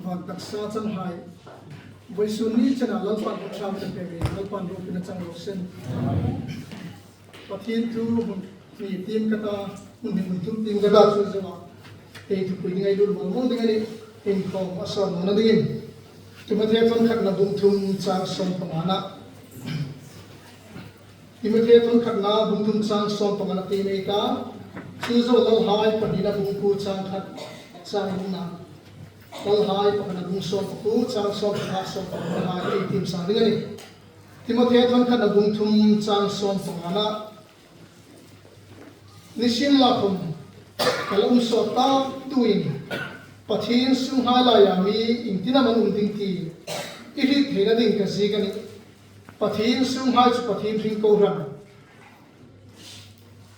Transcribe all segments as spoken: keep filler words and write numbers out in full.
Taksa changhai, vawisun ni chena Lalpan hung ṭhang kan pe ve, Lalpan ropuina chang raw se. Pathien thu hun ni tiem ka ta, hun ni mun thum tiem ka ta chu zoa, ei thupui ding ei lut mal mal ding a nih, inkhawm a sawn nawna dingin. Timothea thawn khatna bung thum chang sawm pangana. Timothea thawn khatna bung thum chang sawm pangana tiem ei ta, chu zo Lalhai pahnina bung kuo chang khat chang rukna. Lalhai pahnina bung sawm pakuo chang sawm panga, sawm panga hai ei tiem sa ding a nih. Timothea thawn khatna bung thum chang sawm pangana. Nisienlakhawm ka lo um sawt ta tuin, Pathien sunghai laia mi iengtin am an um ding ti i hriet theina ding ka ziek a nih. Pathien sunghai chu Pathien hring kohran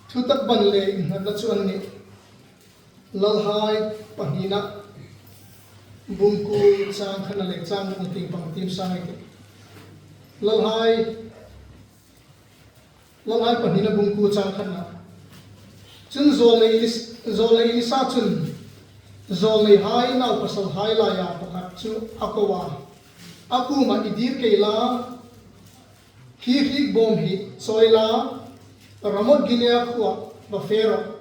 thutak ban le innghatna chu an nih. Lalhai pahnina bung kuo chang khatna le chang rukna tieng pang tiem sa ngei ei tih. Lalhai Lalhai pahnina bung kuo chang khatna. Chun zawlnei Elis-, zawlnei Elisa chun zawlneihai naupasalhai laia pakhat chu a ko a, a kuomah, "I dir kei la, hi hriek bawm hi chawi la, Ramoth Gilead khuoa va fe rawh.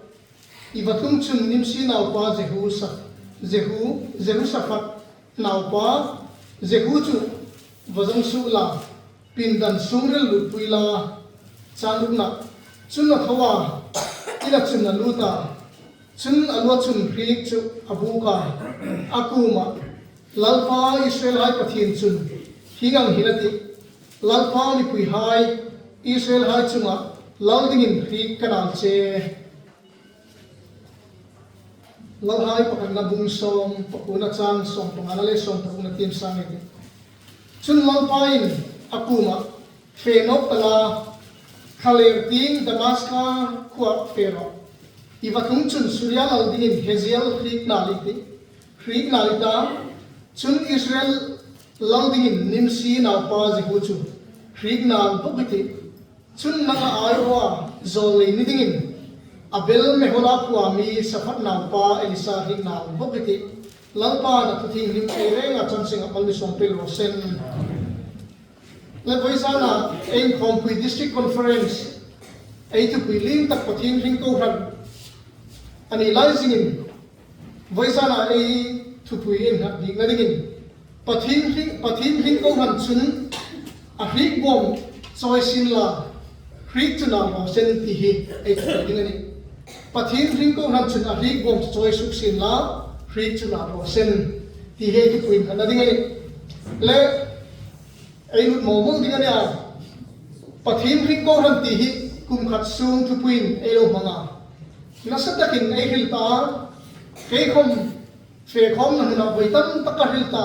I va tlung chun Nimsi naupa Jehu sa-, Jehu, Jehosaphat naupa Jehu chu va zawng suok la, pindan sung ril lutpui la." Chang rukna. Chun a tho a, ina chun a lut a. Chun a lu a chun hriek chu a buk a, a kuomah, "Lalpa Israelhai Pathien chun hieng ang hin a tih, 'Lalpa mipuihai Israelhai chunga lal dingin hriek ka nal che.'" Lalhai pakhatna bung sawm pakuona chang sawm pangana le sawm parukna tiem sa ngei ei tih. Chun Lalpain a kuomah, "Fe nawk ta la, thlalêr tieng Damaska khuoa fe rawh. I va tlung chun Suria lal dingin Hazael hriek nal i tih, hriek nal i ta. Chun Israel lal dingin Nimsi naupa Jehu chu hriek nal bawk i tih. Chun nang a aiawha zawlnei ni dingin Abel Mehola khuoa mi Saphat naupa Elisa hriek nal bawk i tih." Lalpan a thu thienghlim ei renga chanchin a mal mi sawm pei raw se. Le vawisuna ei inkhawmpui District Conference, ei thupui lien tak Pathien hring kohran a ni lai zingin, vawisuna ei thupui innghat bikna dingin, Pathien hring, Pathien hring kohran chun a hriek bawm chawi sien la, hriek chu nal raw se ti hi ei thupui ding a nih. Pathien hring kohran chun a hriek bawm chawi suok sien la, hriek chu nal raw se ti hi ei thupui innghatna ding a nih. Le ei lut mawl mawl ding a nih a. Pathien hring kohran ti hi kum khat sung thupuiin ei lo hmang a. Nasa takin ei hril ta a. Kei khawm fe khawmna huna vawi tam tak ka hril ta.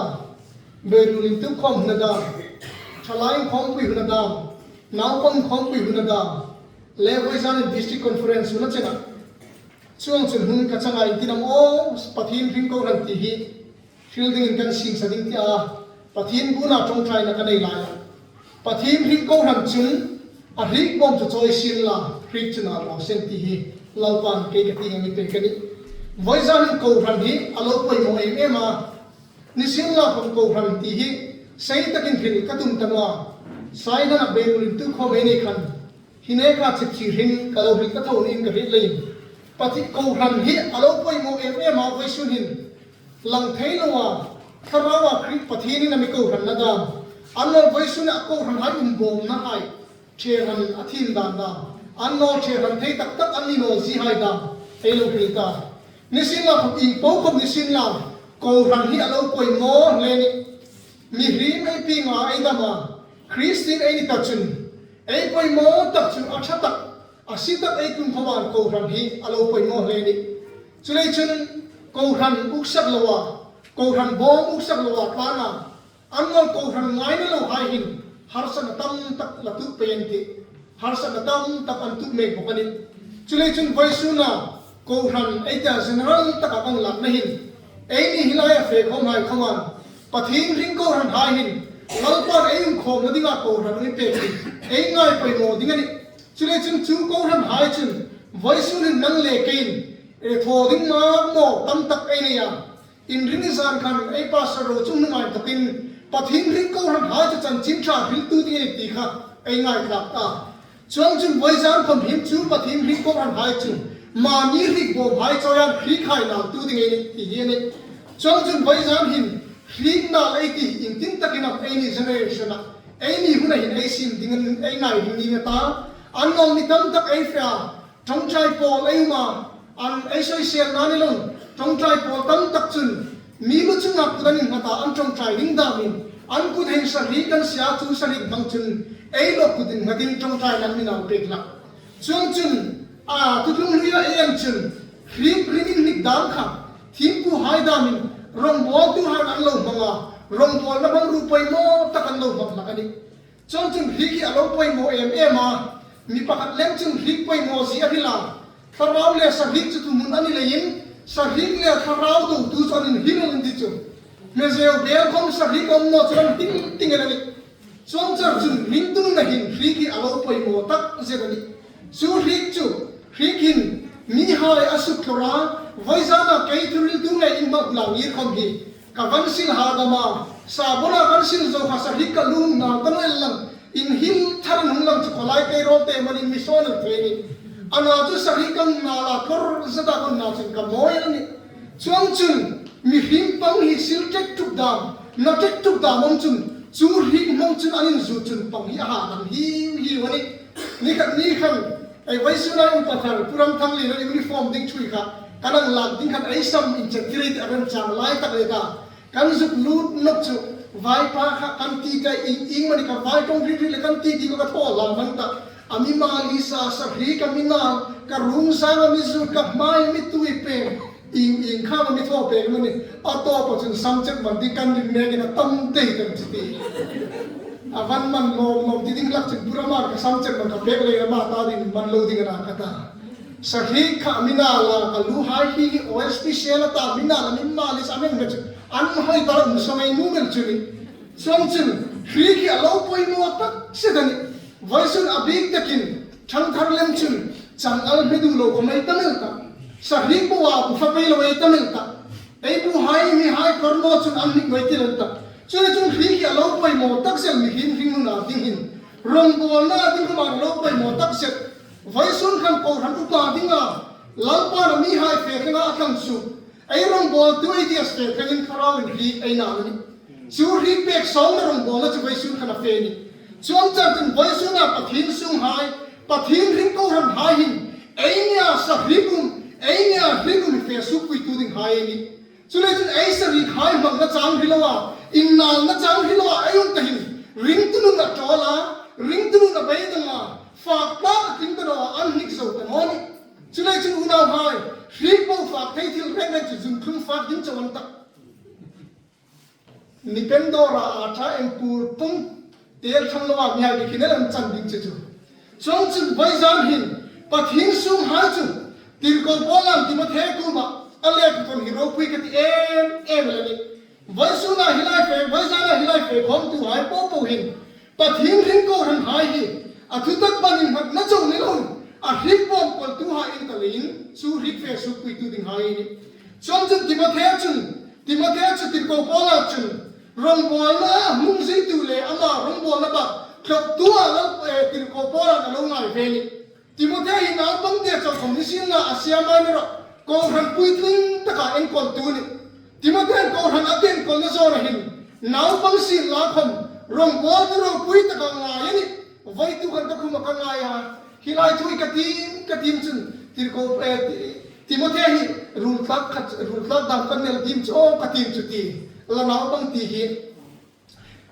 Beirut intukhawm huna dam, thalai inkhawmpui huna dam, naupang inkhawmpui huna dam, le vawisun District Conference huna chena. Chuong chun hun ka changa iengtin am aw Pathien hring kohran ti hi hril dingin kan siem sa ding ti a, Pathien buna ṭawngṭaina ka nei lai a. Pathien hring kohran chun a hriek bawm chu chawi sien la, hriek chu nal raw se ti hi Lalpan kei ka tienga mi pek a nih. Vawisun kohran hi a lo poimaw em em a. Nisienlakhawm kohran ti hi sei takin hril ka tum ta naw a. Saina Beirut intukhawm ei nei khan, hi neka chipchir hin ka lo hril ta tho niin ka hriet leiin. Pathien kohran hi a lo poimaw em em a, vawisun hin lang thei lo a, Thlaraua Krist Pathienin a mi kohranna dam, annawleh vawisuna kohranhai um bawmnahai, ṭhe hran a thiem dan dam, annawleh ṭhe hran thei tak tak an ni naw zie hai dam ei lo hril ta. Nisienlakhawm ieng po khawm ni sien la, kohran hi a lo poimaw hle a nih. Mihriem ei pienga ei dam a, Kristien ei ni ta chun, ei poimaw tak chu a ṭha tak, a sie tak ei tlung khawmin kohran hi a lo poimaw hle a nih. Chuleiin chun kohran uksak loa, kohran bawm uksak loa tlana, annawleh kohran ngaina lohai hin harsatna tam tak la tuok pei an tih. Harsatna tam tak an tuok mek bawk a nih. Chuleiin chun vawisuna kohran ei ta general taka kan lakna hin, eini hi laia fe khawmhai khawmin, Pathien hring kohranhai hin Lalpan ei inkhawmna dinga kohran ei pek hin, ei ngai poimaw ding a nih. Chuleiin chun chu kohranhai chun vawisun hin nang le keiin ei thaw ding mamaw tam tak ei nei a. Inrinni zan khan ei pastor ro chu nuhmei takin Pathien hring kohranhai chu chanchin ṭha hriltu ding ei ti kha ei ngaithlak ta. Chuongchun vawizan khom hin chu Pathien hring kohranhai chu mani hrik bawmhai chawiin hrik hai naltu ding ei ni ti hi a nih. Chuongchun vawizan hin hrik nal ei ti iengtin takin am eini generation-a, eini huna hin ei siem dingin ei ngai ding ni a ta. Annawleh mi tam tak ei fe a, ṭawngṭai pawl ei um a, an ei soiselna ni lo, ṭawngṭai pawl tam tak chun mi lu chunga kut an innghat a, an ṭawngṭai ding damin an kut hin sahri kan sie a, chu sahri hmang chun ei lo kut innghatin ṭawngṭai an mi nal pek hlak. Chuongchun, a, Thutlung Hluia ei en chun hrik ringin hnik dam kha thiempuhai damin rawngbawltuhai an lo hmang a, rawngbawlna hmangruo poimaw tak an lo hmang hlak a nih. Chuongchun hrik hi a lo poimaw em em a, mi pakhat lem chun hrik poimaw zie a hril a, thlarau le sahri chu thuhmun a ni leiin, sahri le thlarau dotu chu an inhil an ti chu. Hmezeu bel khom sahri khom naw chu an hil ting el a nih. Chuongchar chun ringtu nuna hin hrik hi a lo poimaw tak zet a nih. Chu hrik chu, hrik hin mihai a suk tlawr a, vawizana kei thuhriltu ngei in ma bula ngir khom hi ka van sil hadam a, sabona van sil zo kha sahri ka lungna ka nel lang, inhil thar an hung lang chu khawlai kei rawlte manin mi sawn an thei ni. Ana chu sahri ka nal a, thor zeta ka na chun ka mawi a nih. Chuongchun mihring pang hi sil ṭek tuk dam, na ṭek tuk dam ang chun, chu hrik hmang chun an inzut chun pang hi a hadam hiu hiu a nih. Ni khat ni khan, ei vawisuna upa thar Pu Ramthangliena uniform ding ṭhui kha kan hang lak ding khan ei sam inchet thei rei ti a remchang lai tak le ta. Kan zuk lut nawk chu, vaipa kha kan ti ta ieng ieng mani ka vai ṭawng ri ri le kan ti ti ka thaw lam man ta. A mi mali sa sahri ka mi nal, ka rung sang a mi zut, ka hmai mi tui pek. Ieng ieng kha ka mi thaw pek mani, a tawpa chun sam chet man ding kan ring mek a tam dai kan ti ti. A van man lawm lawm ti ding hlak chun Pu Rama ka sam chet man ka pek lei Rama ta ding man lo ding a na ka ta. Sahri kha mi nal a, ka luhai hi hi oil special a ta, mi nal a, mi mali sa men chu an hoi ta um sa mei nu men chu ni. Chuongchun hrik hi a lo poimaw tak zet a nih. Vawisun a bik takin ṭhangthar lem chun chang al hme duh lo khom ei tam el ta. Sahri po a bu fa pei lo ei tam el ta. Ei buhai mihai khor naw chun an hnik ngoi ti el ta. Chuleiin chun hrik hi a lo poimaw tak zet, mihring hring nuna ding hin. Rawngbawlna ding khom a lo poimaw tak zet. Vawisun khan kohran upa dinga Lalpan a mihai fe thlanga a thlang chu, ei rawngbawltu ei tia fe thlangin thlarauin hrik ei nal a nih. Chu hrik pek sawngna rawngbawlna chu vawisun khan a fe a nih. Chuongchar chun vawisuna Pathien sunghai, Pathien hring kohranhai hin, ei nia sahri um, ei nia hrik um fe sukpuitu dinghai ei nih. Chuleiin chun ei sahri hai hmangna chang hri loa, innalna chang hri loa ei um ta hin, ringtu nuna ṭawl a, ringtu nuna beidong a, fak tlak a tling ta naw a, an hnik zo ta naw a nih. Chuleiin chun unauhai, hrik po fak thei thil reng reng chu zun thlum fak ding chauh an ta. Ni pen dawra a ṭha em pur pum, tel thang loa mihai ki khinel an chan ding che chu. Chuongchun vawizan hin Pathien sunghai chu, tirko Paulan Timothe kuoma a lekhathon hi ropui ka ti em em el a nih. Vawisuna hi lai fe, vawizana hi lai fe khawmtuhai po po hin Pathien hring kohranhai hi a thutak ban innghatna chau ni loin, a hrik bawm kawltuhai ei ta leiin chu hrik fe sukpuitu dinghai ei nih. Chuongchun Timothe chun, Timothe chu tirko Paula chun, rawngbawlna a hmang zeitu le ama rawngbawlna ba thlawptu a lo, eh, tirko Paula'n a lo ngai ve a nih. Timothe hi naupang te chau khom ni sienla a siam a ni rawh, kohran puitling taka enkawltu a nih. Timothe'n kohran a enkawlna zawna hin, naupang sienla khom, rawngbawltu ropui taka ngai a nih. Vawituk khan ka khuma ka ngai a, hi lai thu hi ka tiem, ka tiem chun, tirko, eh, Ti-, Timothe hi ruol tlak khat, ruol tlak dam kan nel tiem chu, aw, ka tiem chu ti, la naupang ti hi.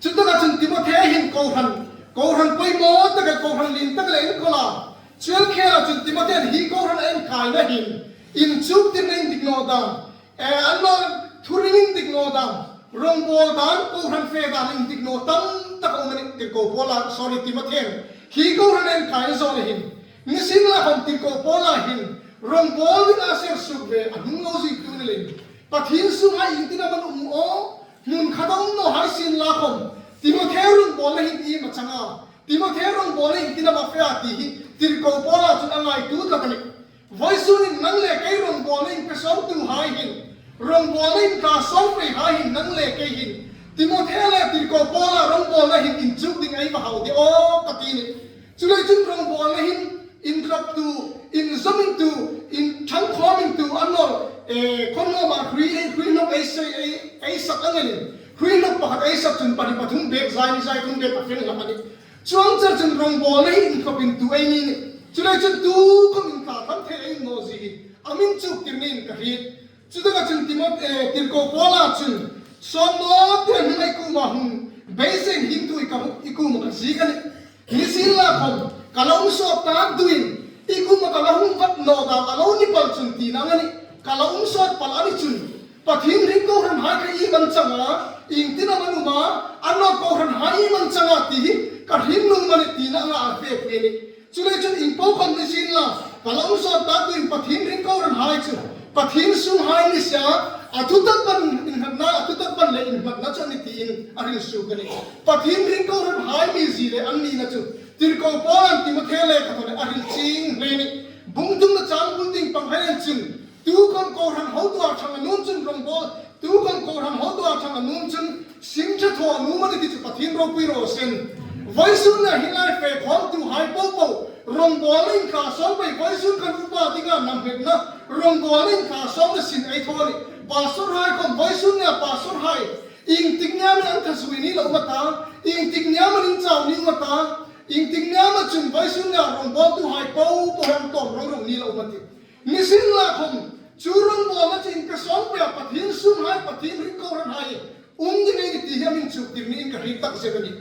Chutaka chun Timothe hin kohran, kohran poimaw taka kohran lien tak le enkawl a. Chu khela chun Timothe hi kohran enkaina hin, inchuktirna indik naw dam, eh, an lo thuring indik naw dam, rawngbawl dan, kohran fe dan indik naw tam tak a um a nih, tirko Paula, sorry, Timothe. Hi kohran enkaina zawna hin, nisienlakhawm tirko Paula hin, rawngbawl dinga a ser suok ve, a hnung lo zingtu ni leiin, Pathien sunga iengtin am an um aw, hmun khat a um naw hai sienlakhawm, Timothe rawngbawlna hin iem a chang a, Timothe rawngbawlna iengtin am a fe a ti hi, tirko Paula chun a ngaituo tlat a nih. Vawisunin nang le kei rawngbawlna inpe sawmtuhai hin, Rawngbawlna inthla sawng pei hai hin nang le kei hin, Timothe le tirko Paula rawngbawlna hin inchuk ding ei va hau de aw ka ti ni. Chuleiin chun rawngbawlna hin inthawktu, inzawmtu, inthangkhawmtu a naw, eh, khawm nawma hrui, hrui hnawk ei sei, ei, ei sak ang elin. Hrui hnawk pakhat ei sak chun pahni pathum bek, zai ni zai thum bek a fel hlak a nih. Chuong char chun rawngbawlna hi inthawkintu ei ni ni. Chuleiin chun tukhawm inthla thlang thei ei naw zie hi a min chuktir niin ka hriet. Chutaka chun Timothe, eh, tirko Paula chun, sawm naw te hming ei kuoma hung beisei hin tu i ka, i kuoma ka ziek a nih. Nisienlakhawm, ka lo um sawt ta duin, i kuoma ka lo hung vat naw dan a lo ni pal chun tina a nih. Ka lo um sawt pal a ni chun, Pathien hring kohranhai kha iem an chang a, iengtin am an um a, an lo kohranhai iem an chang a ti hi ka hriet nuom a nih tina a fe pei a nih. Chuleiin chun ieng po khawm ni sien la, ka lo um sawt ta duin Pathien hring kohranhai chu Pathien sunghai ni si a, a thutak ban innghatna, a thutak ban le innghatna chu a nih tiin a hril suok a nih. Pathien hring kohranhai mizie le an nina chu tirko Paulan Timothe lekhathaw le a hril chieng hle a nih. Bung thumna chang bul tieng pang hai en chun, tukhawm kohran hotu a ṭhang a nuom chun rawngbawl, tukhawm kohran hotu a ṭhang a nuom chun sim ṭha thaw a nuom a nih ti chu Pathien ropui raw seh. Vawisuna hi lai fe khawmtuhai popo, rawngbawlna inthla sawng pei, vawisun kan upa dinga namhmetna, rawngbawlna inthla sawngna sin ei thaw a nih. Pastorhai khawm vawisun nia pastorhai, iengtik nia am an thazui ni lo um a ta, iengtik nia am an inchau ni um a ta, iengtik nia am chun vawisun nia rawngbawltuhai popo an tlawm rawng rawng ni lo um a tih. Nisienlakhawm, chu rawngbawlna chu inthla sawng pei a Pathien sunghai, Pathien hring kohranhai um ding ei ni ti hi a min chuktir niin ka hriet takzet a nih.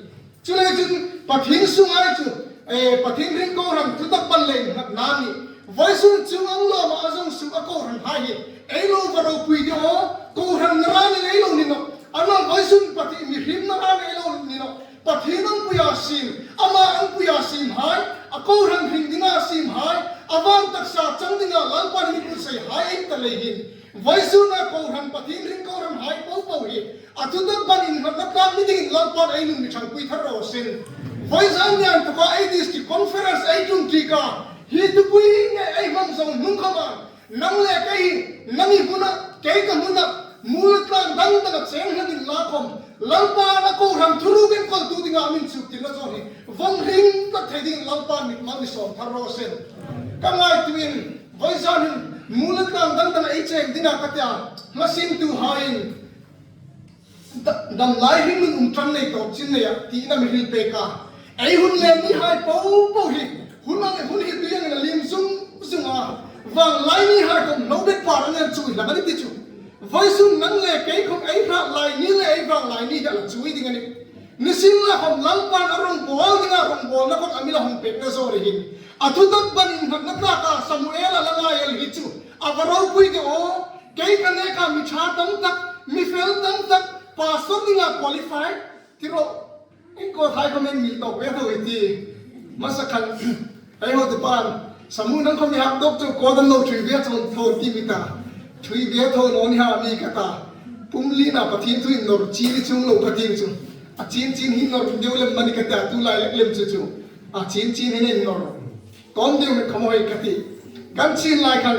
Chuleiin chun Pathien sunghai chu, eh, Pathien hring kohran thutak ban le innghatna a nih. Vawisun chu ang lawma a zawng suok a kohranhai hi ei lo va ropui de aw, kohran nara ni ei lo ni nawh. An lo vawisun Pathien mihriemna ra ni ei lo ni nawh. Pathien angpuia siem, ama angpuia siemhai, a kohran hring dinga siemhai, a van taksa chang dinga Lalpan a mi buotsaihai ei ta lei hin, vawisuna kohran Pathien hring kohranhai popo hi a thutak ban innghatna tlak ni dingin Lalpan ei nun mi ṭhangpui thar raw seh. Vawizan nia inthawka ei district conference ei tlung ṭhika, hi thupui ngei ei hmang zo hnung khawma, nang le kei, nang i hmuna, kei ka hmuna, mul tlang dang danga cheng hlanin la khawm, Lalpan a kohran thuruk enkawltu dinga a min chuktirna zawng hi vawng hring tak thei dingin Lalpan mitmal mi sawm thar raw seh. Ka ngaituoin, vawizanin mul tlang dang danga ei cheng dinga ka ti a, hla siemtuhaiin, da-, dam lai hringnun um ṭan nei tawp chin nei a, tiin a mi hril pek a. Ei hun le mihai popo hi, hun ang, hun hi tui angin a liem zung zung a. Vanglai mihai khawm lo bet par angin an chuoi hlak a nih ti chu. Vawisun nang le kei khawm ei hrat lai ni le ei vanglai ni hi a la chuoi ding a nih. Nisienlakhawm Lalpan a rawngbawl dinga rawngbawlna khawm a mi la hung pekna zawng hin, a thutak ban innghatna tlaka Samuela la ngai el hi chu a va ropui de aw. Kei ka neka mi ṭha tam tak, mi fel tam tak, pastor dinga qualified ti ro. Iengkhai khawm ei mi tawk ve tho ei ti. Hmasa khan, ei hotupan, Samu nang khawm mi hak dawk chu ko dan lo ṭhui ve tho, tho ti mi ta. Ṭhui ve tho naw ni ha mi ka ta. Pumlina Pathien thu innawr chin ni chuong lo ka ti chu. A chin chin hi nawr deu lem mani ka ta, tu lai lek lem chu chu. A chin chin hi innawr. Tawm deu mi khawm hoi ka ti. Kan chin lai khan,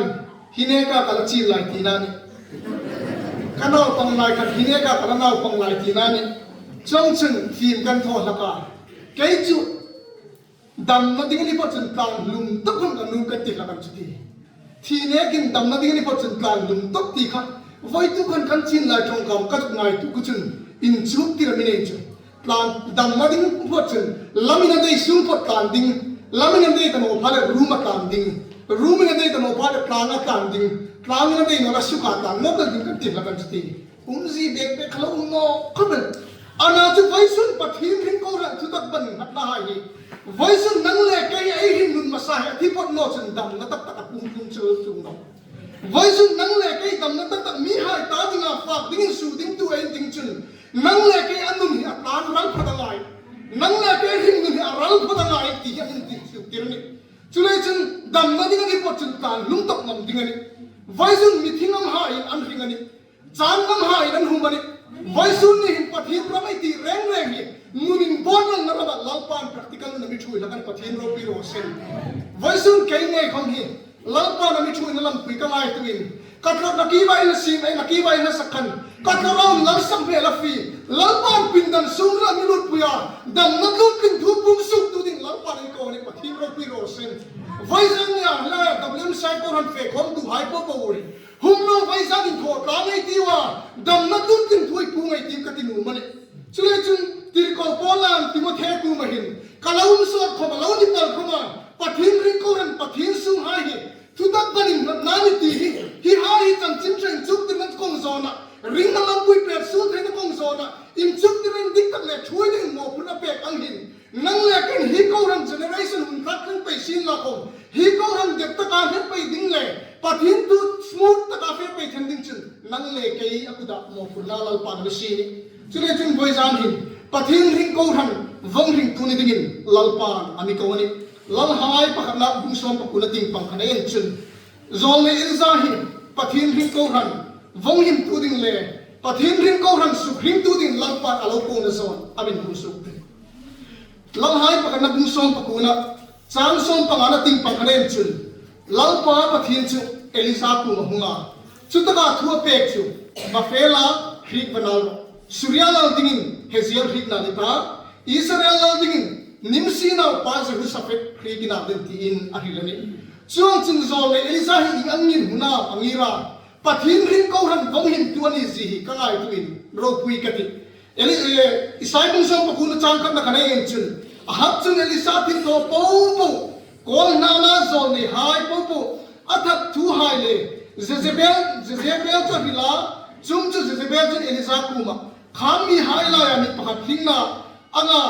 hi neka ka la chin lai tina a nih. Ka naupang lai khan, hi neka ka la naupang lai tina a nih. Chuongchun fim kan thaw hlak a. Kei chu damna ding a ni phawt chun tlan hlum tawp khawm ka nuom ka ti hlak a nih chu ti. Thi nekin damna ding a ni phawt chun tlan hlum tawp ti kha. Vawituk khan kan chin lai ṭawngkam ka ngaituo chun inchuktir a mi nei chu. Tlan damna ding phawt chun, lamin a dei sung phawt tlan ding, lamin a dei ta naw pha le ruoma tlan ding, ruomin a dei ta naw pha le tlanga tlan ding, tlangin a dei naw le suka tlan naw ding kan ti hlak a nih chu ti. Umzie bek bek kha lo um naw khawp el. Ana chu vawisun Pathien hring kohran thutak ban innghatnahai hi, vawisun nang le kei ei hringnun hmasa hi a thi phawt naw chun damna tak tak a pung tlung chu tlung naw. Vawisun nang le kei damna tak tak mihai ta dinga fak dingin suo dingtu ei ding chun, nang le kei a nun hi a tlan ral phawt a ngai. Nang le kei hringnun hi a ral phawt a ngai ti hi a hung ti, ti, tir a nih. Chuleiin chun damna ding a ni phawt chun tlan hlum tawp ngam ding a nih. Vawisun mi thi ngamhaiin an hring a nih. Chang ngamhaiin an hum a nih. Vawisun ni hin Pathien ram ei ti reng reng hi nun inbuotsaina rama Lalpan practical nun a mi ṭhuoi hlak a nih, Pathien ropui raw seh. Vawisun kei ngei khawm hi Lalpan a mi ṭhuoina lampui ka ngaituoin, Ka thlawrna kivai na siem, ei na kivai na sak khan. Ka thlawrna lal sam hmel a fe. Lalpan pindan sung ra mi lut puia. Damna tluntling thu pung suk tu ding Lalpan ei ko ni Pathien ropui raw seh. Vawisun nia la W M C kohran fe khawmtuhai po po uri. Hung lo vawisun in thaw tlang ei tiu a. Damna tluntling thu ei pung ei tiu ka ti nuom a nih. Chuleiin chun tirko Paula'n Timothe kuoma hin, ka lo um sawt khawm a, lo ni pal khawm a, Pathien ring kohran, Pathien sunghai hi thutak banin hnawtna ni ti hi, hi hai hi chanchin ṭha inchuktirna kawng zawna, ringna lampui pek suol theina kawng zawna, inchuktirna dik tak le ṭhuoina mawphurna pek ang hin, nang le kei hi kohran generation hun thlak ring pei sien la khawm, hi kohran det taka hnep pei ding le, Pathien thu smooth taka fe pei thei ding chun, nang le kei a kuta mawphurna Lalpan a mi sie a nih. Chuleiin chun vawisun hin, Pathien ring kohran, vawng ringtu ni dingin Lalpan a mi ko a nih. Lalhai pakhatna bung sawm pakua tieng pang khan ei en chun, Saul le Elija hi Pathien ring kohran, vawng ringtu ding le, Pathien ring kohran suk ringtu ding Lalpan a lo kona Saul a min hung suk. Lalhai pakhatna bung sawm pakua, chang sawm pangana tieng pang khan ei en chun, Lalpa Pathien chu Elija kuoma a hung a. Chutaka thu a pek chu, va fe la, hriek va nal rawh. Suria lal dingin Hazael hriek nal i ta, Israel lal dingin Nimsi naupa Jehoshaphat hriek i nal ding tiin a hril a nih. Chuongchun Saul le Elija hi ieng angin huna a ngir a, Pathien ring kohran vawng ringtu a ni zie hi ka ngaituoin ropui ka tih. Eli, eh, Isai bung sawm pakua chang khatna khan ei en chun, Ahab chun Elisa thilthaw po po, kawl hnama Saul neihai po po, a that thuhai le, Jezebel, Jezebel chu a hril a, chuongchun Jezebel chun Elisa kuoma, khang mihai laia mi pakhat hringna a nga,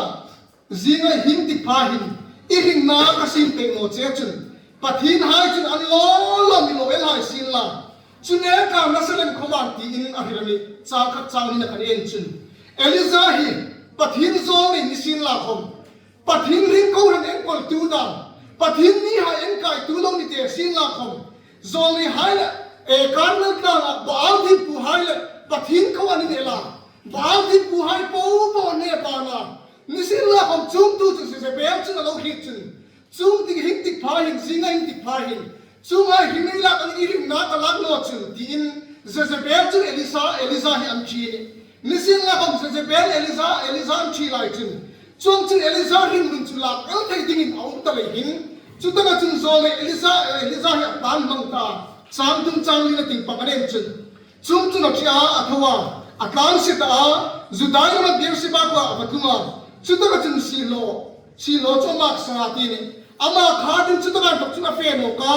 zinga hieng tik pha hin, i hringna ka siem pek naw che chun, Pathien hai chun an lo lo mi lo el hai sien la. Chu neka nasa lem khawm a tiin a hril a nih, chang khat chang hnina khan ei en chun. Elija hi Pathien zawng nei ni sien la khawm, Pathien ring kohran enkawltu dam, Pathien mihai enkaitu lo ni te sien la khawm, Saul neihai le, eh, Karmel tlanga Baal thiempuhai le Pathien ko an inel a. Baal thiempuhai po po an hne pan a. Ni sien la khawm chuongtu chu Jezebel chun a lo hriet chun, chuong tik hieng tik pha hin, zinga hieng tik pha hin, chuonga hringna lak ang, i hringna ka lak naw chun, tiin Jezebel chun Elisa, Elija hi an ṭhi a nih. Ni sien la khawm Jezebel Elija, Elija an ṭhi lai chun, chuongchun Elija hringnun chu lak el thei dingin a um ta lei hin, chutaka chun Saul le Elija, Elija hi a tlan hmang ta, chang thum chang lina tieng pang khan ei en chun. Chuongchun a ṭi a, a tho a, a tlan sie ta a, Juda ram Beersheba kuoma a va tlung a. Chutaka chun siehlaw, siehlaw chu a mak sa a ti a nih. Ama khatin chutaka inthawk chun a fe nawk a.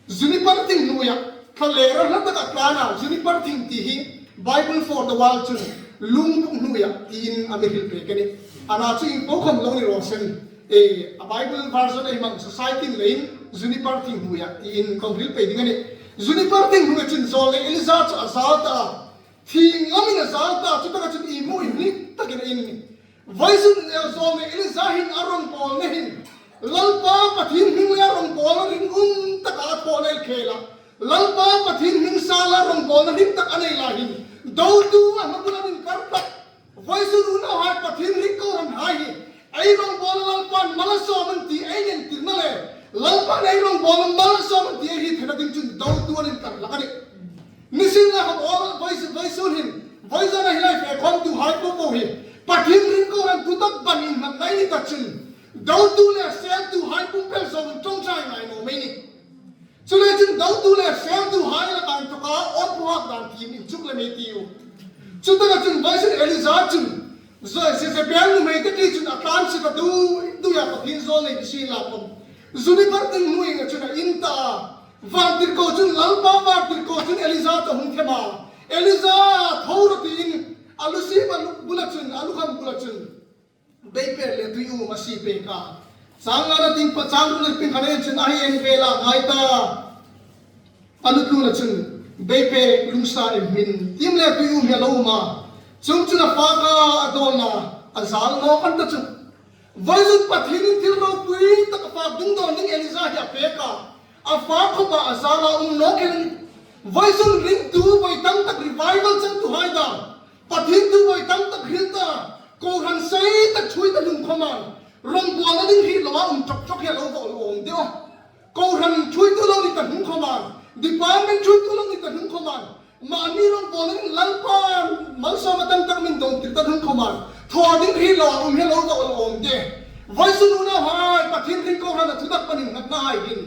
Juniper thing hnuoia, thlalera hla taka tlan a, juniper thing ti hi Bible for the world chun lung buk hnuoia tiin a mi hril pek a nih. Ana chu ieng po khawm lo ni raw seh. Eh, a Bible version ei hmang Society-in leiin Juniper thing hnuoia tiin kan hril pei ding a nih. Juniper thing hnuoia chun Saul le Elija chu a zal ta a. Thing ngamin a zal ta, chutaka chun ihmu inhnik takin a in a nih. Vawisun Saul le Elija hin a rawngbawlna hin, Lalpa Pathien hming le rawngbawlna ringum taka a thaw lei khela, Lalpa Pathien hming sala rawngbawlna hring tak a nei lai hin, dotu a hma bula min kar tak. Vawisun unauhai, Pathien ring kohranhai hi, ei rongbawlna Lalpan mal a sawm an ti ei entirna le, Lalpan ei rongbawlna mal a sawm an ti ei hriet theina ding chun dotu an intar hlak a nih. Ni sien la khawm, vawisun, vawisun hin, vawisun a hi lai fe khawmtuhai po po hi, Pathien ring kohran thutak ban inhmang ngai ni ta chun, dotu le seltuhai pumpel zawng ṭawngṭai ngai naw mei ni. Chuleiin chun dotu le seltuhai laka inthawka awm phuak dan thiem inchuk lem ei tiu. Chutaka chun vawisun Elija chun, Zo-, Jezebel nuhmei te ti chun a tlan sie ta duoi duoi a, Pathien zawng nei ni sien la khawm. Juniper thing hnuoia chun a in ta a. Vantirko chun, Lalpa vantirko chun Elija chu a hung them a. Elija, tho rawh tiin, a lu siem a lu bula chun, a lukham bula chun beiper le tui um a sie pek a. Chang ngana tieng pa, chang ruk le tieng khan ei en chun a hi en ve la ngai ta. A lu tluna chun beiper lungsa em hmin, tiem le tui um hi a lo um a. Chuongchun a fak a, a dawn a, a zal nawk an ta chu. Vawisun Pathienin thil ropui tak a fak dung dawn ding Elija hi a pek a. A fak khawp a, a zal a, um nawk el. Vawisun ringtu vawi tam tak revival changtuhai dam, Pathien thu vawi tam tak hril ta, kohran sei tak ṭhuoi ta hnung khawma, rongbawlna ding hriet loa um ṭawk ṭawk hi a lo va awm deu a. Kohran ṭhuoitu lo ni ta hnung khawma, Department ṭhuoitu lo ni ta hnung khawmin, mani rongbawlin Lalpan malsawmna tam tak min dawng tir ta hnung khawmin, thaw ding hre lo, um hre lo ka awm awm de. Vawisun unauhai, Pathien hring kohran a thutak panin nghatnahai hin,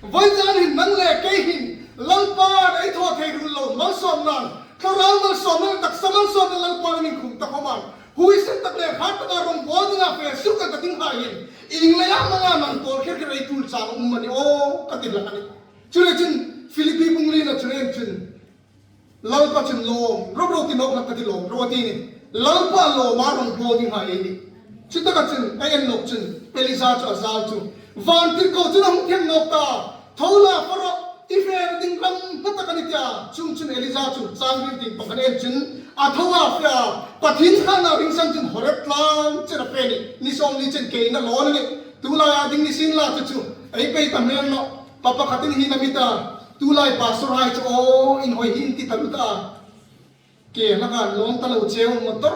vawisun hin nang le kei hin, Lalpan ei thaw thei ruol lo malsawmna, thlarau malsawmna, taksa malsawmna Lalpan min khum ta khawmin, huoisen tak le hrat taka rawngbawl dinga fe suok ka ding hai hin, ieng leia manga nang pawl kher kher ei tul chang um a ni aw ka ti hlak a nih. Chuleiin chun Philippi bung lina chun en chun, Lalpa chun lawm ro ro ti nawk hlak ka ti, lawm ro ti ni. Lalpa lawma rawngbawl dinghai ei nih. Chutaka chun, a en nawk chun, Elija chu a zal chu, vantirko chun a hung thiem nawk ta. Tho la, faro, i fe ding ram hla tak a ni tia. Chuongchun Elija chu chang riet ding pakhat en chun, a tho a, fe a, Pathien khanna ring san chun Horeb tlang chen a fe a nih. Ni sawmli chen keina lawn a nih. Tulai a ding ni sien la chu chu, ei pei ta hmel nawh. Pa pakhatin hi na mi ta, tulai pastor hai chu aw, inhawi hi in ti ta lu ta. Ke hlaka lawn ta lo cheu, motor,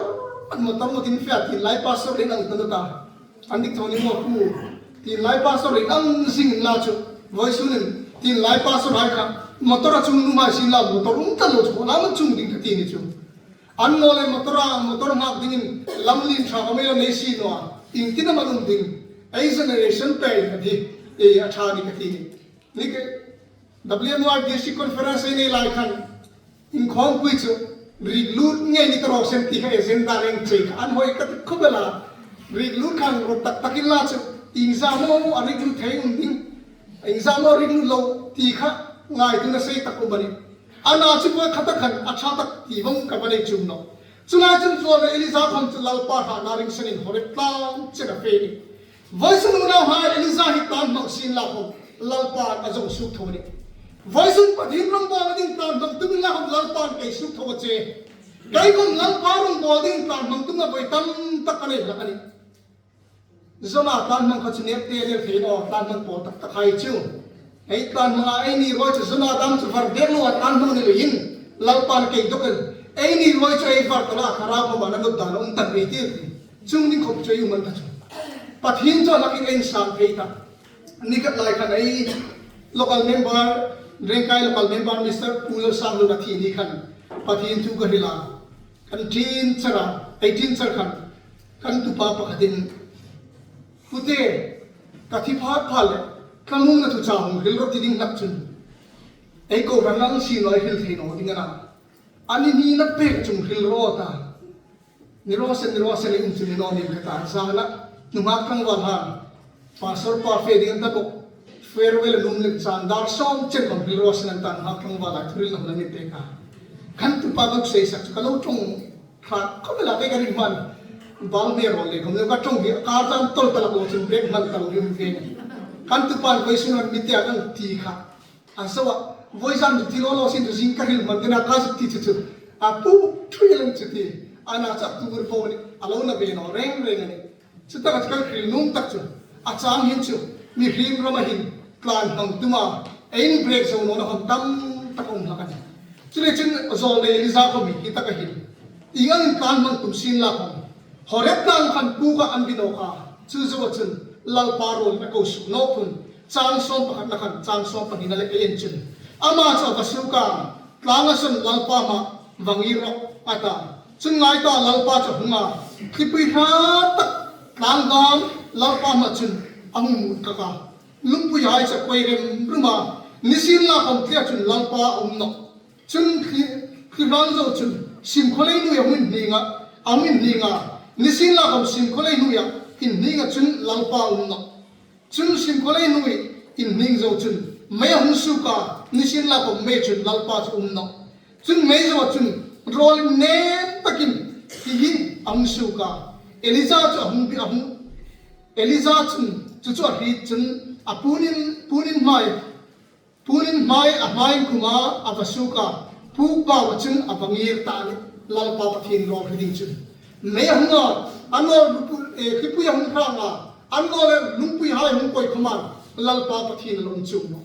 an motor mo tin fe a, tin lai pastor le nang ta lu ta. An dik tho ni mo ku. Tin lai pastor le nang zing la chu. Vawisun hin, tin lai pastor hai kha, motor a chung nuom hai sien la, motor um ta lo chu, la ma chung ding ka ti ni chu. An naw le motor a, motor nghak dingin lam lien ṭha ka mei la nei si naw a. Ieng tin am a um ding. Ei generation pei ka ti. E, a ṭha ni ka ti ni. Ni ke, W M Y District Conference ei nei lai khan, inkhawmpui chu, rik lut ngei ni ta raw se ti kha agenda reng che kha, an hoi ka ti khawp el a, rik lut khan ro tak takin la chu, ieng zat am a rik lut thei um ding, ieng zat am a rik lut lo ti kha, ngaituona sei tak um a nih. Ana chu poi kha tak khan, a ṭha tak ti vong ka va nei chuong nawh. Chu lai chun zawlnei Elija khom chu Lalpa hrâtna ring sanin Horeb tlang chen a fe a nih. Vawisun unauhai, Elija hi tlan hmang sien la khom, Lalpan a zong suok tho a nih. Vawisun Pathien rongbawlna ding tlan hmang tumin la khom, Lalpan kei suok tho a che. Kei khom Lalpa rongbawlna ding tlan hmang tumna voi tam tak ka nei hlak a nih. Jona tlan hmang kha chu nek te nek thei naw, tlan hmang pawl tak tak hai chu. Ei tlan hmang a, eini ruoi chu Jona dam chu var dek loa tlan hmang ni leiin, Lalpan kei dok el. Eini ruoi chu ei var ta la, Thlarau khom a na lut dan a um tak rei tir. Chuong ding khop chu ei um an ta chu. Pathien chu a hlakin ei insang thei ta. Ni khat lai khan ei local member, Rengkai local member Mister Pu Lalsanglun a thi ni khan, Pathien thu ka hril a. Kan tin char a, ei tin char khan, kan tupa pakhatin, "Pute, ka thi phat phat le, ka nuomna thu chau hung hril rawh," ti ding hlak chun, ei kohran lang si naw, ei hril thei naw ding a na. A ni hnina pek chun hril rawh ta. Ni raw se, ni raw se, ni um chu ni naw ning ka ta, zana, nunghak tlangval han. Pastor pa fe ding an ta bawk. Farewell a nuom lem chan dar sawm chen khom hril raw se an ta, nunghak tlangval a thu hril na hun a ni pek a. Kan tupa bak sei sak chu ka lo ṭawng ṭha khawp el a, kei ka ring hman. Bal me raw le khom lo ka ṭawng hi, kar tan tawl ta lak lo chun break hman ta lo hi um ve. Kan tupan vawisun an mi tia kan ti kha. A zo a, vawisun chu ti lo lo sin chu zing ka hril hman dena ka zuk ti chu chu. A pu ṭhui lang chu ti. Ana chu a tur po ni, a lo na ve naw reng reng a nih. Chutaka chu kan hril nuom tak chu, a chang hin chu, mihriem rama hin tlan hmang tuma, ei inbreak zo nawna khom tam tak a um hlak a nih. Chuleiin chun zawlnei Elija khom hi taka hin, ieng angin tlan hmang tum sien la khom, Horeb tlang khan puk a an bi nawk a, chu zoa chun Lalpa ruolin a ko suok nawk hun, chang sawm pakhatna khan chang sawm pahnina le ei en chun, ama chu a va suok a, tlanga sawn Lalpa hmaa va ngir rawh a ta. Chun ngai ta, Lalpa chu a hung a, thlipui hrat tak tlang dam Lalpa hmaa chun a hung mut kak a. Lungpuihai chu a koi rem rum a, ni sien la khom thlia chun Lalpa a um nawh. Chun thli, thli hran zo chun simkhawlei hnuoia hung inhning a, a hung inhning a, ni sien la khom simkhawlei hnuoia inhninga chun Lalpa a um nawh. Chun simkhawlei hnuoi inhning zo chun mei a hung suok a, ni sien la khom mei chun Lalpa chu a um nawh. Chun mei zoa chun rawl innem takin hi hi a hung suok a. Elija chu a hung bi, a hung, Elija chun chu chu a hriet chun a puon in, puon in hmai, puon in hmai, a hmai inkhuma a va suok a. Puk baua chun a va ngir ta a nih, Lalpa Pathien rawl hre ding chun. Mei a hung a, a naw, eh, thlipui a hung hrang a, a naw le lungpuihai a hung koi khawma, Lalpa Pathien a lo um chuong nawh.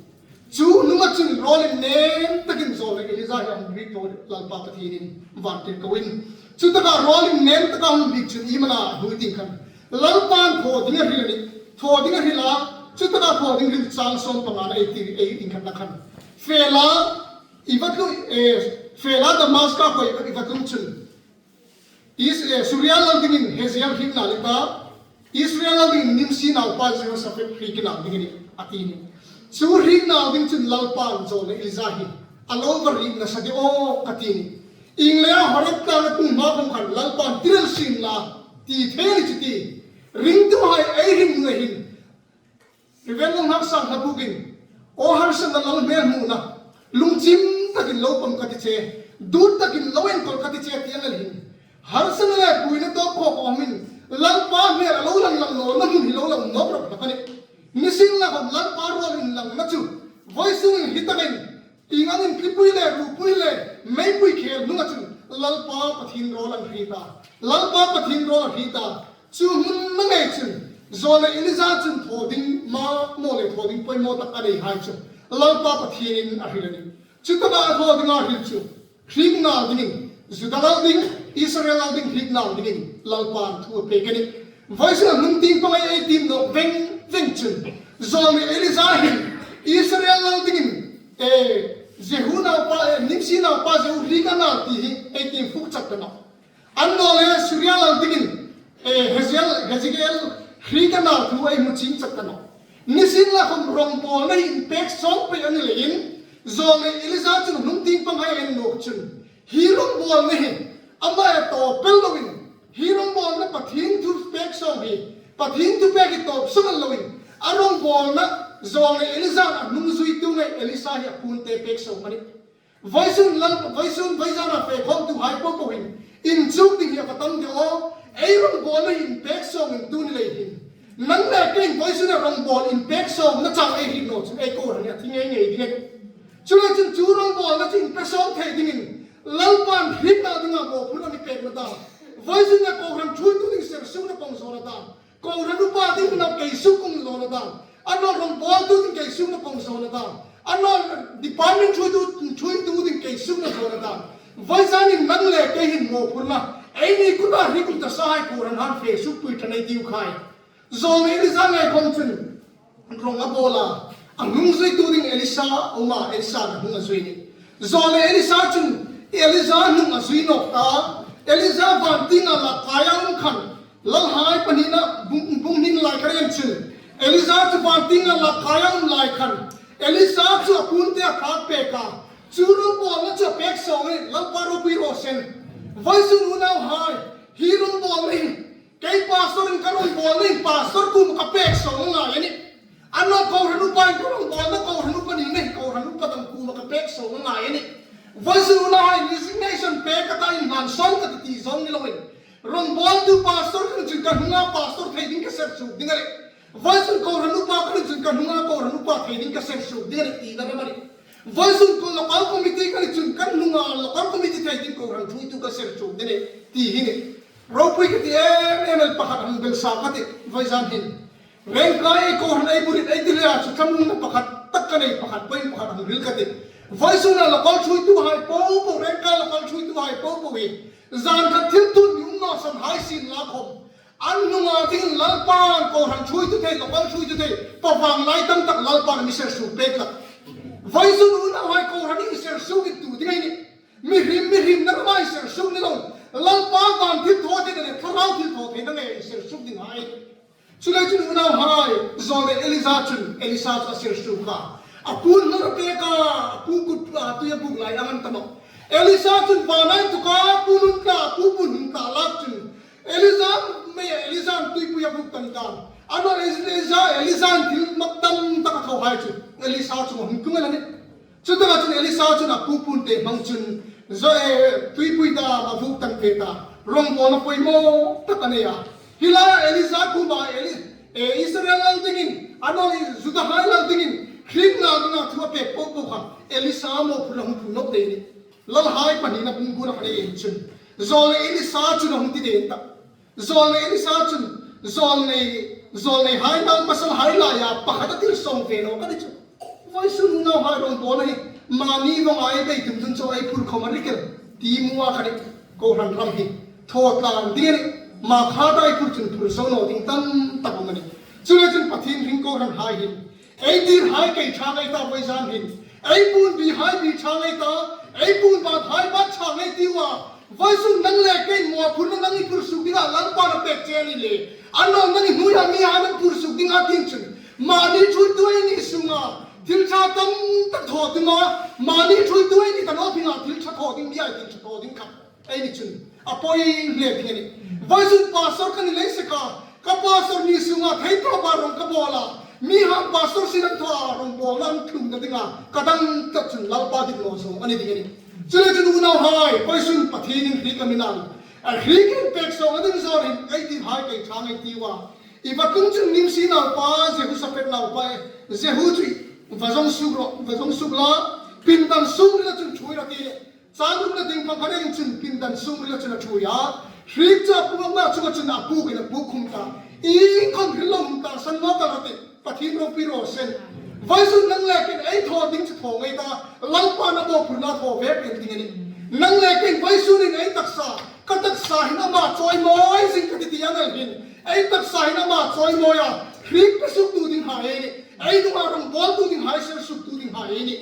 Chu hnunga chun rawl innem takin zawlnei Elija hi a hung hriet tho, Lalpa Pathienin vantirkoin. Chutaka rawl innem taka hung bik chun iemani a hnuoi ding khan, Lalpan thaw ding a hril a nih, thaw ding a hril a, chutaka thaw ding hril chang sawm pangana ei ti, ei inkhatna khan, Fe la, i va tlu, eh, fe la Damaska khuo i va tlu chun. Is, eh, Suria lal dingin Hazael hriekna a la ta, Israel lal dingin Nimsi naupa Jehoshaphat hriekna ding a nih, a ti a nih. Chu hriekna ding chun Lalpan zawlnei Elija hi a lo va hriek nasa de aw, a ti a nih. Ieng leia Horeb tlanga tung hma khom khan Lalpan tirel sin la, ti thei ni chu ti. Ringtuhai ei hring nuoi hin, Reverend Lawnghaksang hla bukin, aw harsatna lal hmel hmuna, lungchim takin lo pawm ka ti che, dut takin lo enkawl ka ti che ti ang el hin. Harsatna le buoina tawp khawk awmin, Lalpa hmel a lo lang lang nawna hmun hi lo lang nawk rawp hlak a nih. Nisienlakhom Lalpa ruol inlangna chu, vawisun hi takin, ieng angin tlipui le, ruopui le, meipui khel hnunga chun, Lalpa Pathien rawl an hriet a. Lalpa Pathien rawl a hriet a. Chu hmun ngei chun, zawlnei Elija chun thaw ding, ma, maw le thaw ding poimaw tak a nei hai chu Lalpa Pathienin a hril a nih. Chutaka a thaw dinga hril chu, hriekna dingin, Juda lal ding, Israel lal ding hriekna dingin Lalpan thu a pek a nih. Vawisun a hnung tieng pang ei tiem nawk veng veng chun, zawlnei Elija hin Israel lal dingin, eh, Jehu naupa, eh, Nimsi naupa Jehu hriek a na ti hi ei tiem fuk chak ta nawh. Annawleh Suria lal dingin, eh, Hazael, Hazael hriek a na thu ei hmu chieng chak ta nawh. Nisienlakhom rongbawlna hi inpek sawm pei a ni leiin, zawlnei Elija chun hnung tieng pang ei en nawk chun, hi rongbawlna hi ama e tawp el loin, hi rongbawlna Pathien thu pek sawm hi, Pathien thu pek hi tawp sawm el loin, a rongbawlna zawlnei Elija a hnung zuitu ngei Elisa hi a puonte pek sawm a nih. Vawisun lal, vawisun vawizana fe khawmtuhai popo hin, inchuk ding hi a va tam de aw, ei rongbawlna inpek sawm in tu ni lei hin. Nang le keiin vawisuna rongbawl inpek sawmna chang ei hriet naw chun ei kohran hi a thi ngei ngei ding a nih. Chuleiin chun chu rongbawlna chu inpe sawm thei dingin, Lalpan hriekna dinga mawphurna mi pekna dam. Vawisuna kohran ṭhuoitu ding sersuokna pawng zawna dam. Kohran upa ding na kei suk um zawna dam. Annawleh rongbawltu ding kei sukna pawng zawna dam. Annawleh department ṭhuoitu, ṭhuoitu ding kei sukna zawna dam. Vawizanin nang le kei hin mawphurna, eini kuta hriek um ta sahai kohran han fe sukpui ṭan ei tiu khai. Zawlnei Elija ngei khom chun rong a bawl a. A hnung zuitu ding Elisa a um a, Elisa a hnung a zui a nih. Zawlnei Elisa chun Elija hnung a zui nawk ta. Elija van tienga lak kaia um khan, Lalhai pahnina bung, bung hni lai kha ren chun, Elija chu van tienga lak kaia um lai khan, Elisa chu a puonte a thlak pek a. Chu rongbawlna chu a pek sawm a nih, Lalpa ropui raw se. Vawisun unauhai, hi rongbawlna hi, kei pastor-in ka rongbawlna hi pastor kuoma ka pek sawm a ngai a nih. Annawleh kohran upain ka rongbawlna, kohran upa nina hi kohran upa dang kuoma ka pek sawm a ngai a nih. Vawisun unauhai, resignation pek ka ta, inhlan sawm ka ti ti zawng ni loin, rongbawltu pastor khan chun ka hnunga pastor thei ding ka sersuok ding a nih. Vawisun kohran upa khan chun ka hnunga kohran upa thei ding ka sersuok ding a nih tina ram a nih. Vawisun ko local committee khan chun ka hnunga local committee thei ding kohran ṭhuoitu ka sersuok ding a nih ti hi a nih. Ropui ka ti em em el, pakhat hang belsa ka tih, vawizan hin. Rengkai kohran ei buoina ei ti le a chu thlamuongna pakhat tak ka nei, pakhat point pakhat hang hril ka tih. Vawisuna local ṭhuoituhai popo, Rengkai local ṭhuoituhai popo hi, zan khat thil tut mi um naw san hai sien la khom, an hnunga dingin Lalpan kohran ṭhuoitu thei, local ṭhuoitu thei, pavang lai tam tak Lalpan mi sersuok pek hlak. Vawisun unauhai, kohran hi sersuok intu ding ei nih. Mihriem, mihriem nangma sersuok ni lo. Lalpa van thilthawtheina le thlarau thilthawtheina ngei sersuok ding hai. Chuleiin chun unauhai, zawlnei Elija chun Elisa chu a sersuok a. A puon hnar a pek a, a pu kut, a, tui a buk lai ang an tam a. Elisa chun vana inthawka puon hung tla, pu puon hung tla lak chun, Elija, mei Elija tuipui a buk tan tan. Annawleh Elija, Elija thil mak tam tak a thaw hai chu Elisa chu a hung tlung el a nih. Chutaka chun Elisa chun a pu puonte hmang chun, zo, eh, tuipui ta, a buk tan pek a, rongbawlna poimaw tak a nei a. Hi laia Elija kuoma Eli, eh, Israel lal dingin, annawleh Judahai lal dingin, hriekna dinga thu a pek popo kha, Elisa mawphurna hung phur nawk ding a nih. Lalhai pahnina bung kuona khan ei en chun, zawlnei Elisa chun a hung ti ding ta. Zawlnei Elisa chun, zawlnei, zawlneihai nang pasalhai laia pakhat a thil sawng ve nawk a ni chu. Vawisun unauhai, rongbawlna hi, mani vawng ei bei tum tum chu ei phur khom a rik el, ti hmu a kha nih, kohran ram hi thaw tlang ding a nih, ma kha dai phur chun phur zo naw ding tam tak um a nih. Chuleiin chun Pathien hring kohranhai hin, ei tirhai kei ṭha ngei ta vawizan hin, Ei puon bihai bi ṭha ngei ta, ei puon bathai bat ṭha ngei ti ua. Vawisun nang le kei mawphurna nang i phur suk dinga Lalpan a pek che a ni le. Annawleh nang i hnuoia mihai nang phur suk dinga ti chun, mani ṭhuoitu ei ni sunga thil ṭha tam tak thaw ding a, mani ṭhuoitu ei ni ta naw dinga thil ṭha thaw ding, mi ai thil ṭha thaw ding kha ei ni chun a poi hle ding a nih. Vawisun pastor ka ni lei seka, ka pastor ni sunga thei tawpa rawng ka bawl a, mihai pastor sin an thaw a, rawngbawlna an tlung ta dinga ka dang tlat chun Lalpa dit naw zawng a ni ding a nih. Chuleiin chun unauhai, vawisun Pathienin hriek a mi nal, a hriek inpek sawng a ding zawng hin ei tihai kei ṭha ngei ti ua. I va tlung chun Nimsi naupa, Jehosaphat naupa, Jehu chu va zawng suk rawh, va zawng suk la, pindan sung hrila chun ṭhuoi rawh ti. Chang ruk le ding pang kha reng chun pindan sung hrila chun a ṭhuoi a. Hriek chu a puokna chunga chun a puokin a puok khum ta. Iengkhawm hril lo hung ta san naw ta rawh ti. Pathien ropui raw se. Vawisun nang le keiin ei thaw ding chu thaw ngei ta. Lalpan a mawphurna thaw ve pei ding a nih. Nang le keiin vawisunin ei taksa, ka taksa hin ama chawimawi zing ka ti ti ang el hin, ei taksa hin ama chawimawi a, hriek pe suktu dinghai ei nih. Ei hnunga rawngbawltu dinghai, ser suktu dinghai ei nih.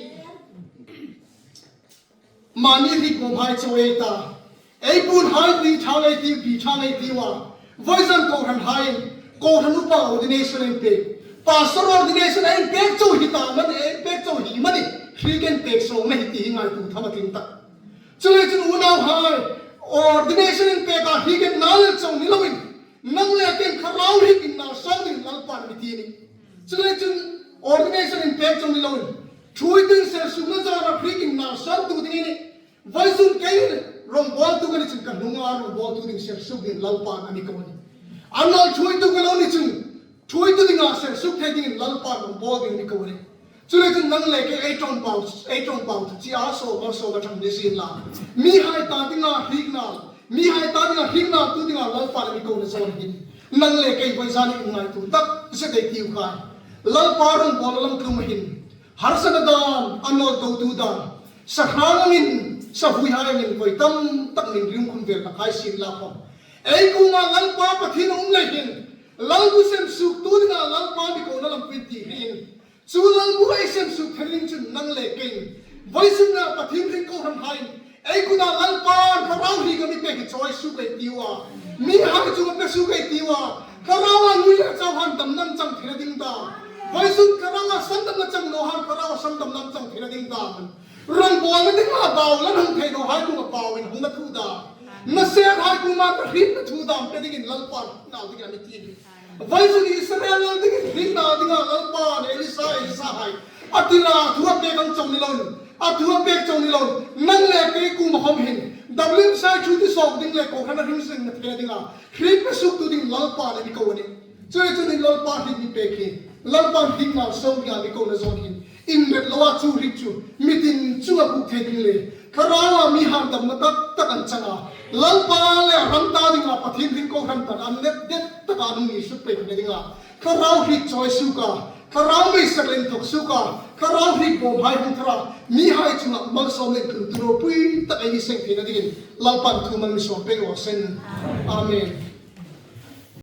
Mani hriek bawmhai chawi ei ta. Ei puonhai bi ṭha ngei ti, bi ṭha ngei ti ua. Vawizan kohranhai, kohran upa ordination ei pek, pastor ordination ei pek chau hi ta mani, ei pek chau hi mani, hriek inpek sawng a ni ti hi ngaituo tham a tling ta. Chuleiin chun unauhai, ordination inpek a hriek inna lal chau ni loin, nang le keiin thlarau hriek inna sawng ding Lalpan mi ti a nih. Chuleiin chun ordination inpek chau ni loin, ṭhuoitu ser sukna zawng a hriek inna sawngtu ding a nih. Vawisun kei rawngbawltu ka ni chun ka hnunga rawngbawltu ding ser suk dingin Lalpan a mi ko a nih. Annawleh ṭhuoitu ka lo ni chun ṭhuoitu dinga ser suk thei dingin Lalpan rawngbawl dingin a mi ko a nih. Chuleiin chun nang le kei ei ṭawngbau, ei ṭawngbau chu chia saw, mal saw ka ṭhang ni sien la. Mihai ta dinga hriekna, mihai ta dinga hrieknatu dinga Lalpan a mi kona zawng hin, nang le kei vawisun hin ngaituo tak zet ei tiu khai. Lalpa rawngbawl lam tlum hin, harsatna dam, annawleh dotu dam, sahrang angin, sahuihai angin, voi tam tak min ring khum ve ta khai sien la khom, ei kuoma Lalpa Pathien a um lei hin, Lalbu sem suktu dinga Lalpa mi kona lam pui ti hin, chu Lalbu ei sem suk thei ding chun nang le keiin, vawisuna Pathien hring kohranhai, ei kuta Lalpan thlarau hriek a mi pek hi chawi suk ei tiu a. Mihai chunga pe suk ei tiu a. Thlarau a nui le chauhan damna chang theina ding dam. Vawisun thlarau a sandamna chang nawhai thlarau a sandamna chang theina ding dam. Rawngbawlna dinga bau la hung thei nawhai kuoma bauin hung na thu dam. Naserhai kuoma ka hrietna thu dam pe dingin Lalpan nau dingin a mi ti. Vawisun Israel lal dingin hringna dinga Lalpan Elisa, Elisahai a tira thu a pek ang chau ni loin, a thu a pek chau ni loin, nang le kei kuoma khom hin, W M C I ṭhuoitu sawk ding le kohran a hring zingna theina dinga hriek pe suktu dingin Lalpan a mi ko a nih. Chuleiin chun Lalpa hriek mi pek hi, Lalpan hriekna sawng dinga mi kona zawng hin, inret loa chu hriek chu mitin chunga buk thei ding le, thlarau a mihai damna tak tak an chang a, Lalpa le a ram ta dinga Pathien hring kohran tan an let det taka an mi suk pei theina dinga, thlarau hriek chawi suk a, thlarau mei ser le inthok suk a, thlarau hriek bawmhai hung thar a, mihai chunga malsawm le intlun tu ropui tak ei ni seng theina dingin Lalpan thu mal mi sawm pei raw se. Amen.